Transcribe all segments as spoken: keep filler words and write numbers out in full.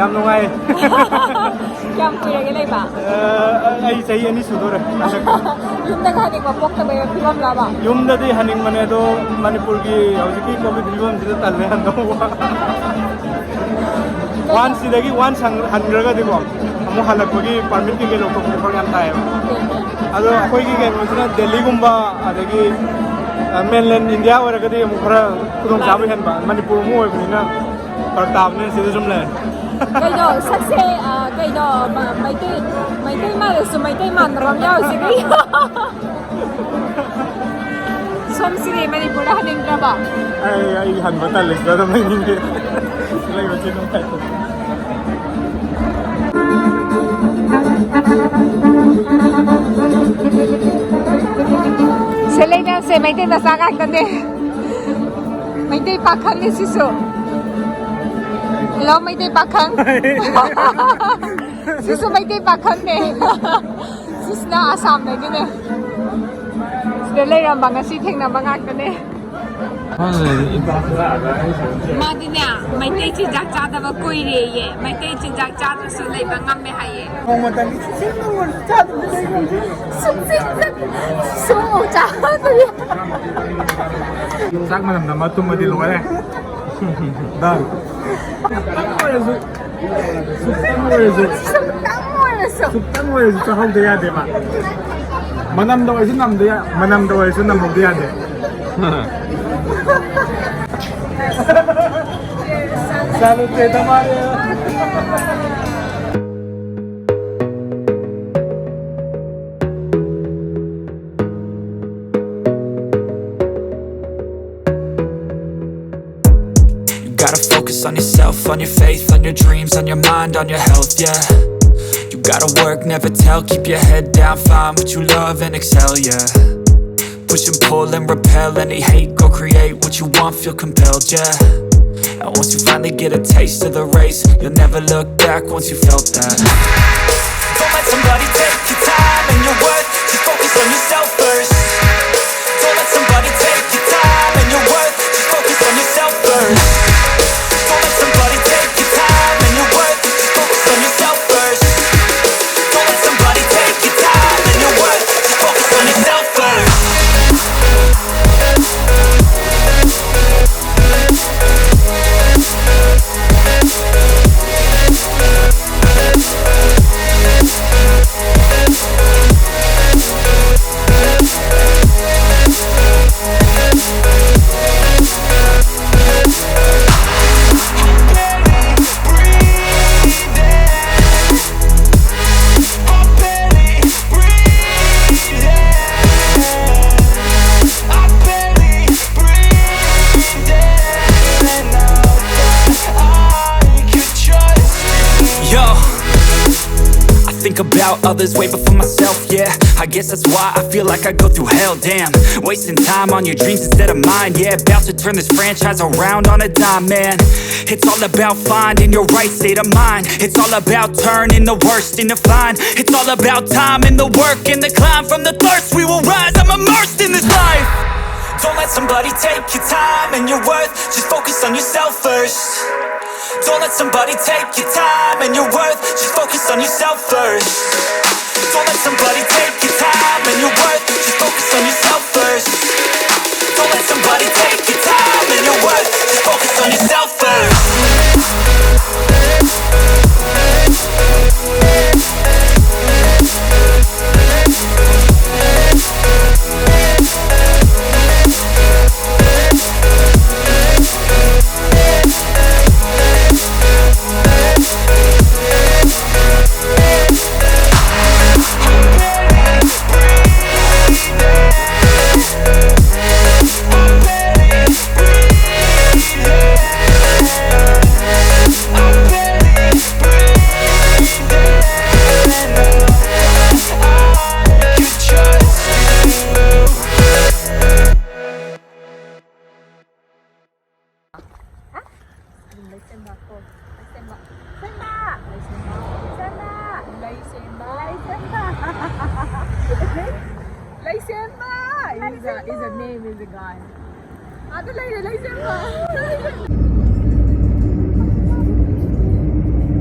ꯌꯥꯝ ꯅꯨꯡꯉꯥꯏ꯫ ꯀꯌꯥꯝ ꯀꯨꯏꯔꯒꯦ ꯂꯩꯕ? ꯑꯩ ꯆꯍꯤ ꯑꯅꯤ ꯁꯨꯗꯣꯔꯦ꯫ ꯌꯨꯝꯗꯒ ꯍꯟꯅꯤꯡꯕ ꯄꯣꯛꯇꯕꯩ ꯐꯤꯕꯝꯂꯕ? ꯌꯨꯝꯗꯗꯤ ꯍꯟꯅꯤꯡꯕꯅꯦ, ꯑꯗꯣ ꯃꯅꯤꯄꯨꯔꯒꯤ ꯍꯧꯖꯤꯛꯀꯤ ꯀꯣꯚꯤꯗ ꯐꯤꯕꯝꯁꯤꯗ ꯇꯜꯂꯦ ꯍꯟꯗꯧꯕ꯫ ꯋꯥꯟꯁ ꯁꯤꯗꯒꯤ ꯋꯥꯟꯁ ꯍꯟꯈ꯭ꯔꯒꯗꯤꯀꯣ, ꯑꯃꯨꯛ ꯍꯜꯂꯛꯄꯒꯤ ꯄꯥꯔꯃꯤꯠ ꯀꯩꯀꯩ ꯂꯧꯊꯣꯛꯄꯗꯤ ꯐꯔꯛ ꯌꯥꯝ ꯇꯥꯏꯌꯦꯕ꯫ ꯑꯗꯣ ꯑꯩꯈꯣꯏꯒꯤ ꯀꯩꯅꯣꯁꯤꯅ ꯗꯦꯜꯂꯤꯒꯨꯝꯕ, ꯑꯗꯒꯤ ꯃꯦꯟꯂꯦꯟ ꯏꯟꯗꯤꯌꯥ ꯑꯣꯏꯔꯒꯗꯤ ꯑꯃꯨꯛ ꯈꯔ ꯈꯨꯗꯣꯡꯆꯥꯕ ꯍꯦꯟꯕ, ꯃꯅꯤꯄꯨꯔ ꯑꯃ ꯑꯣꯏꯕꯅꯤꯅ ꯐꯔꯛ ꯇꯥꯕꯅꯤꯅ ꯁꯤꯗ ꯁꯨꯝ ꯂꯩꯔꯦ꯫ ꯀꯩꯅꯣ ꯁꯛꯁꯦ, ꯑ, ꯀꯩꯅꯣ, ꯃ-, ꯃꯩꯇꯩ, ꯃꯩꯇꯩ ꯃꯥꯜꯂꯁꯨ ꯃꯩꯇꯩ ꯃꯥꯟꯗꯕ ꯑꯃ ꯌꯥꯎꯔꯤꯁꯤꯗꯤ꯫ ꯁꯣꯝꯁꯤꯗꯤ ꯃꯅꯤꯄꯨꯔꯗ ꯍꯟꯅꯤꯡꯗ꯭ꯔꯕ? ꯑꯩ ꯑꯩ ꯍꯟꯕ ꯇꯜꯂꯦ, ꯁꯤꯗ ꯑꯗꯨꯝ ꯂꯩꯅꯤꯡꯉꯦ꯫ ꯂꯩꯕ ꯊꯤ ꯅꯨꯡꯉꯥꯏꯇꯦ꯫ ꯁꯦꯂꯦꯅꯥꯁꯦ ꯃꯩꯇꯩ ꯃꯆꯥ ꯉꯥꯛꯇꯅꯦ꯫ ꯃꯩꯇꯩ ꯄꯥꯈꯪꯅꯤ ꯁꯤꯁꯨ꯫ ꯍꯜꯂꯣ, ꯃꯩꯇꯩ ꯄꯥꯈꯪ꯫ ꯁꯤꯁꯨ ꯃꯩꯇꯩ ꯄꯥꯈꯪꯅꯦ꯫ ꯁꯤꯁꯤꯅ ꯑꯁꯥꯝꯗꯒꯤꯅꯦ꯫ ꯁꯤꯗ ꯂꯩꯔꯝꯕ ꯉꯁꯤ ꯊꯦꯡꯅꯕ ꯉꯥꯛꯇꯅꯦ꯫ ꯃꯥꯗꯤꯅꯦ, ꯃꯩꯇꯩ ꯆꯤꯟꯖꯥꯛ ꯆꯥꯗꯕ ꯀꯨꯏꯔꯦꯌꯦ꯫ ꯃꯩꯇꯩ ꯆꯤꯟꯖꯥꯛ ꯆꯥꯗ꯭ꯔꯁꯨ ꯂꯩꯕ ꯉꯝꯃꯦ ꯍꯥꯏꯌꯦ꯫ ꯅꯣꯡꯃꯇꯪꯗꯤ ꯁꯨꯡꯆꯥ ꯆꯥꯗꯕ ꯂꯩ ꯉꯝꯗꯦ꯫ ꯁꯨꯡꯆꯤꯟ ꯁꯨꯡꯃꯨꯛ ꯆꯥꯗ꯭ꯔꯤ꯫ ꯆꯥꯛ ꯃꯅꯝꯗ ꯃꯇꯨꯝꯕꯗꯤ ꯂꯣꯏꯔꯦ꯫ ꯗꯟ꯫ ꯈꯤꯇꯪ ꯑꯣꯏꯔꯁꯨ, ꯈꯤꯇꯪ ꯑꯣꯏꯔꯁꯨ, ꯁꯨꯛꯇꯪ ꯑꯣꯏꯔꯁꯨ꯫ ꯈꯤꯇꯪ ꯑꯣꯏꯔꯁꯨ ꯆꯥꯍꯧꯗ ꯌꯥꯗꯦꯕ꯫ ꯃꯅꯝꯗ ꯑꯣꯏꯔꯁꯨ ꯅꯝꯗ ꯌꯥ-, ꯃꯅꯝꯗ ꯑꯣꯏꯔꯁꯨ ꯅꯝꯍꯧꯗ ꯌꯥꯗꯦ꯫ Salute, Tamara. You gotta focus on yourself, on your faith, on your dreams, on your mind, on your health, yeah. You gotta work, never tell, keep your head down, find what you love and excel, yeah. Push and pull and repel any hate, go create what you want, feel compelled, yeah. And once you finally get a taste of the race, you'll never look back once you felt that. Don't let somebody take your time and your worth, just focus on yourself first. Don't let somebody take your time and your worth, just focus on yourself first. Don't let somebody take your time and your worth, About others, way before myself, yeah. I guess that's why I feel like I go through hell, damn. Wasting time on your dreams instead of mine, yeah. About to turn this franchise around on a dime, man. It's all about finding your right state of mind. It's all about turning the worst into fine. It's all about time and the work and the climb from the thirst. We will rise, I'm immersed in this life. Don't let somebody take your time and your worth. Just focus on yourself first. Don't let somebody take your time and your worth. Just focus on yourself first. Don't let somebody take your time and your worth. Just focus on yourself first. Don't let somebody take your time and your worth. Just focus on yourself first. ꯂꯩꯁꯦꯝꯕ is a, is a name, is a guy. ꯑꯥꯗ ꯂꯩꯔꯦ ꯂꯩꯁꯦꯝꯕ꯫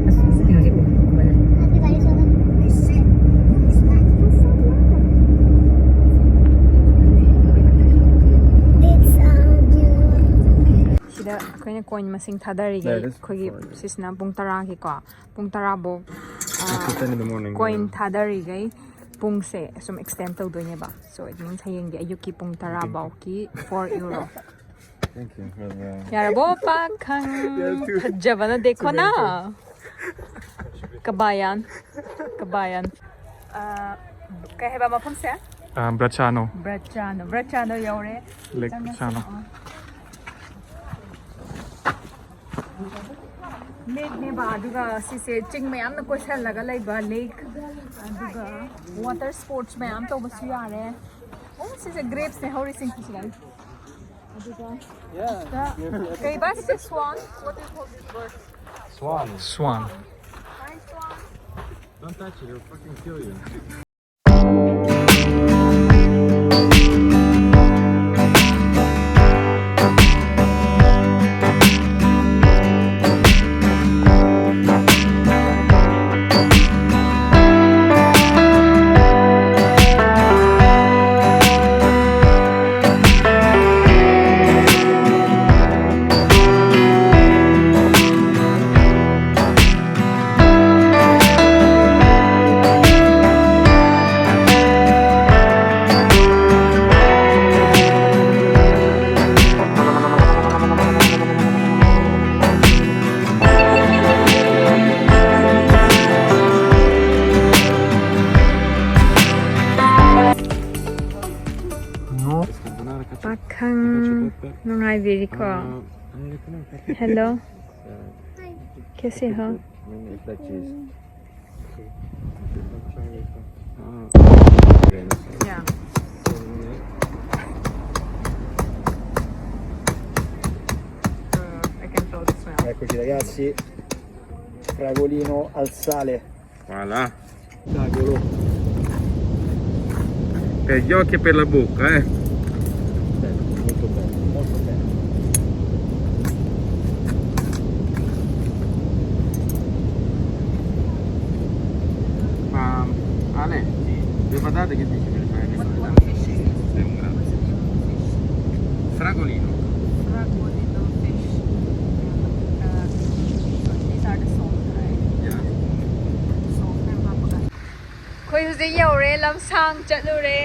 ꯑꯁ, ꯀꯩꯅꯣꯁꯦ ꯎꯕ ꯂꯩ꯫ ꯁꯤꯗ ꯑꯩꯈꯣꯏꯅ coin ꯃꯁꯤꯡ ꯊꯥꯗꯔꯤꯈꯩ, ꯑꯩꯈꯣꯏꯒꯤ ꯁꯤꯁꯤꯅ ꯄꯨꯡ ꯇꯔꯥꯒꯤꯀꯣ, ꯄꯨꯡ ꯇꯔꯥꯐꯧ, ꯑ, ten in the morning, ꯀꯣꯏꯟ ꯊꯥꯗꯔꯤꯈꯩ ꯄꯨꯡꯁꯦ ꯁꯨꯝ ꯑꯦꯛꯁꯇꯦꯟ ꯇꯧꯗꯣꯏꯅꯦꯕ꯫ So it means ꯍꯌꯦꯡꯒꯤ ꯑꯌꯨꯛꯀꯤ ꯄꯨꯡ ꯇꯔꯥ ꯐꯥꯎꯒꯤ four euro꯫ Thank you. ꯌꯥꯔꯕꯣ ꯄꯥꯈꯪ? ꯐꯖꯕꯅ ꯗꯦꯈꯣꯅ꯫ ꯀꯕꯥꯌꯥꯟ꯫ ꯀꯕꯥꯌꯥꯟ꯫ ꯑ, ꯀꯩ ꯍꯥꯏꯕ ꯃꯐꯝꯁꯦ? ꯑ, Bracciano꯫ Bracciano꯫ Bracciano ꯌꯧꯔꯦ꯫ Lake Bracciano꯫ ꯑ꯫ ꯂꯦꯛꯅꯦꯕ, ꯑꯗꯨꯒ ꯁꯤꯁꯦ ꯆꯤꯡ ꯃꯌꯥꯝꯅ ꯀꯣꯏꯁꯜꯂꯒ ꯂꯩꯕ ꯂꯦꯛ, ꯑꯗꯨꯒ ꯋꯥꯇꯔ ꯁ꯭ꯄꯣꯔꯠꯁ ꯃꯌꯥꯝ ꯇꯧꯕꯁꯨ ꯌꯥꯔꯦ꯫ ꯑꯣ, ꯁꯤꯁꯦ ꯒ꯭ꯔꯦꯞꯁꯅꯦ ꯍꯧꯔꯤꯁꯤꯡꯁꯤꯁꯨ꯫ ꯑꯗꯨꯒ ꯀꯩꯕ ꯁꯤꯁꯦ? Swan? What do you call this bird? Swan. Swan. Hi, swan. Don't touch it, it'll fucking kill you. ꯄꯥꯈꯪ ꯅꯨꯡꯉꯥꯏꯕꯤꯔꯤꯀꯣ? Hello. कैसे हो? Yeah. Uh, I can feel the smell. Eccoci ragazzi, fragolino al sale. Voilà. Dai, volo. Per gli occhi e per la bocca, eh. Bello, molto bello, molto bello. Ma Ale, le patate che dici per fare? What, what fish is this? È un grande. What's the name of the fish? Fragolino. Fragolino fish. Uh, so these are the salt, right? Yeah. Salt and paprika. ꯑꯩꯈꯣꯏ ꯍꯧꯖꯤꯛ ꯌꯧꯔꯦ, ꯂꯝꯁꯥꯡ ꯆꯠꯂꯨꯔꯦ꯫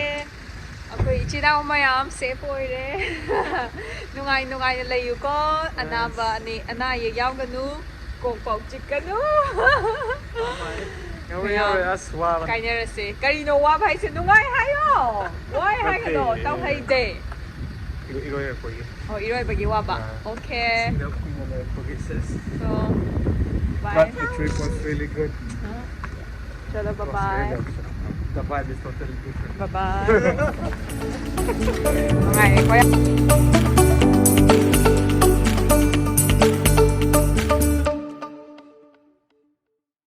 ꯑꯩꯈꯣꯏ ꯏꯆꯤꯟ ꯏꯅꯥꯎ ꯃꯌꯥꯝ safe ꯑꯣꯏꯔꯦ꯫ ꯅꯨꯡꯉꯥꯏ ꯅꯨꯡꯉꯥꯏꯅ ꯂꯩꯌꯨꯀꯣ꯫ ꯑꯅꯥꯕ ꯑꯅꯤ ꯑꯅꯥ ꯑꯌꯦꯛ ꯌꯥꯎꯒꯅꯨ꯫ ꯀꯣꯛ ꯄꯥꯎ ꯆꯤꯛꯀꯅꯨ꯫ ꯌꯧꯔꯦ, ꯃꯌꯥꯝ ꯌꯧꯔꯦ꯫ ꯑꯁ, ꯋꯥꯕꯅ꯫ ꯀꯥꯏꯅꯔꯁꯦ꯫ ꯀꯔꯤꯅꯣ ꯋꯥꯕ ꯍꯥꯏꯁꯦ? ꯅꯨꯡꯉꯥꯏ ꯍꯥꯏꯌꯣ꯫ ꯋꯥꯏ ꯍꯥꯏꯒꯅꯣ꯫ ꯅꯠꯇꯦ꯫ ꯇꯧꯍꯩꯗꯦ꯫ ꯏꯔꯣꯏ-, ꯏꯔꯣꯏꯔꯛꯄꯒꯤ꯫ ꯑꯣ, ꯏꯔꯣꯏꯕꯒꯤ ꯋꯥꯕ. ꯑꯥ. Okay. ꯏꯁꯤꯡꯗ ꯀꯨꯏꯅ ꯂꯩꯔꯛꯄꯒꯤ ꯁꯦꯁ. So, But bye. The trip was really good. ꯆꯠꯂꯣ, bye bye. The vibe is totally different. Bye bye. ꯅꯨꯡꯉꯥꯏꯔꯦꯀꯣ ꯌꯥꯝ.